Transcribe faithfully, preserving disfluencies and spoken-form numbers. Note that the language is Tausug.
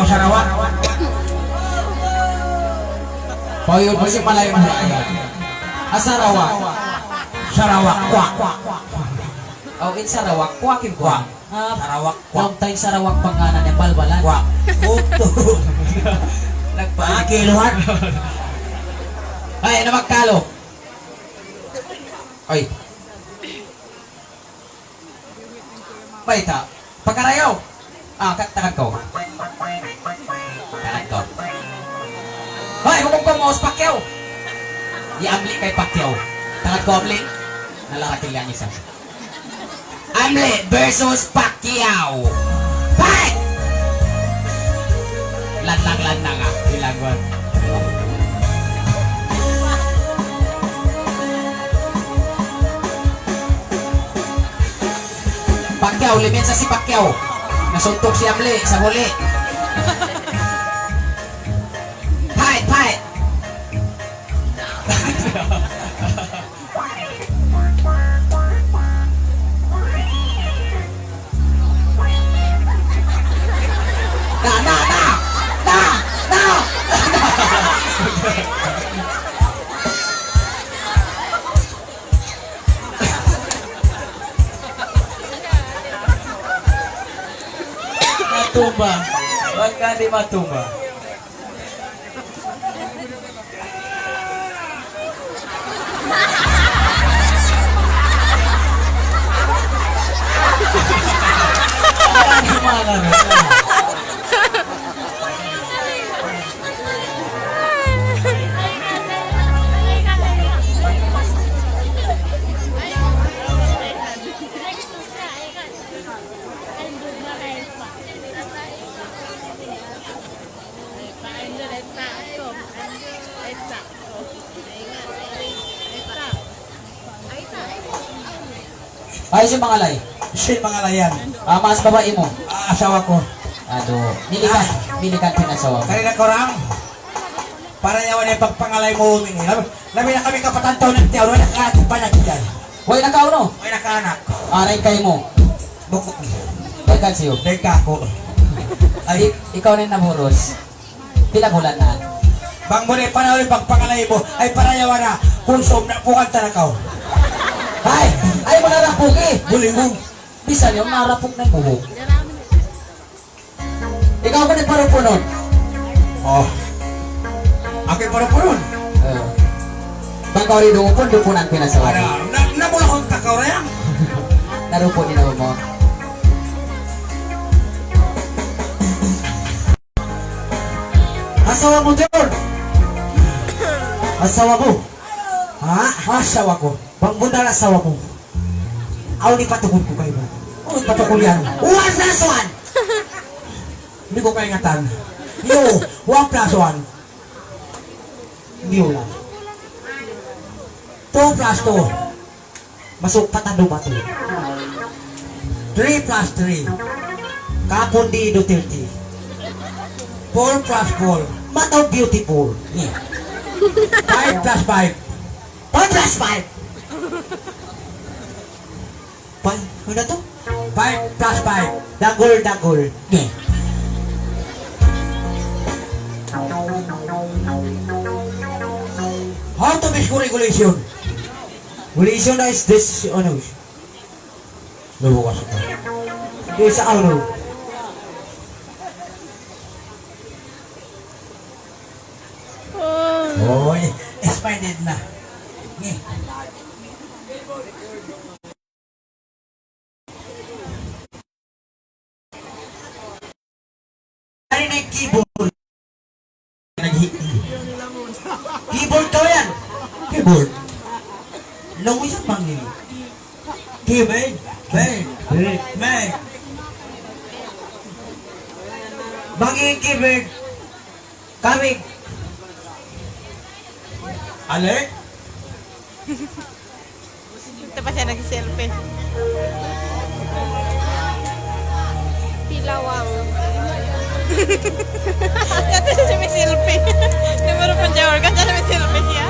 Sarawak. Payun mu sin Malayu-Malayu. Ah, Sarawak. Sarawak, kwak. Oh, in Sarawak, kwak in kwak. Ah, Sarawak, kwak. Laung ta in Sarawak pangana niya, balbalan. Kwak. Utu. Nagpakil, what? Ay, na magkalo. Ay. Bayta'. Pakarayaw. Ah, ka-, tagad kaw. Tagad kaw. Hoy, hukum kaw, maus Pacquiao. Ya, Amli kay Pacquiao. Tagad kaw, Amli. Nalarakil yan isa. Amli versus Pacquiao. Fight! Landang-landang, ah. Ilang one. Pacquiao, liminsa si Pacquiao. Nasuntuk si Amli, sa huli. Fight, fight! Na, na, na! Na! Na! Matumba. Baka di' matumba. Ay, sin mangalay. Sin mangalay yan. Ah, maas babai mu? Ah, asawa ku. Adu, milikan, milikan pa in asawa mu. Kari na kurang. Para yaun in pagpangalay mu ini. Labi, labi na kami kapatan tau nagtiyaw, wala na kaanak pa na dyan. Way na kaw, no? Way na kaanak. Ah, dayn kaymu. Bukun. Dayn kaymu. Dayn kaku'. Ay. I-, ikaw na in naburus. Pila bulan na? Bang mu na in panaw in pagpangalay mu, ay para yaun na, kunsum na, pukan ta na kaw. Ay, ay, manarapuk eh. Buli mu. Bisan yan, manarapuk na in buhuk. Ikaw pa in parupunun. Oh. Aku in parupunun? Eh. Bang kaw di' dumupun, dupunan ku in asawa mu. Ada, na, na mula kontak kaw rin. Narupun in asawa mu. Asawa mu, John. Asawa mu. Ha? Asawa ku. Bang bundal asawa mu. Awn hipatukul ku kaymu. Awn hipatukul yan. One plus one. Di' ku kaingatan. Yo, one plus one. Di' ulan. Two plus two. Masuk patadu batu. Three plus three. Kapun di Duterte. Four plus four. Mataw beautiful. Yeah. Five plus five. Five plus five. Five, ano to? Five plus five. Dagul, dagul. Yeah. How to make regulation? Regulation is this, ano? Lubukas ko. This, ano? Oh. Oy, expired na. Ni. Ari na keyboard. Naghi-, keyboard kaw yan. Keyboard. Laung isab bang ini. Keyboard. Bird. Bird. Bird. Bang ini keyboard. Kami. Alert? Ito pa siya nag-selfie. Pilawang. Ito siya may selfie. Numero pa jawar ka, siya may selfie siya.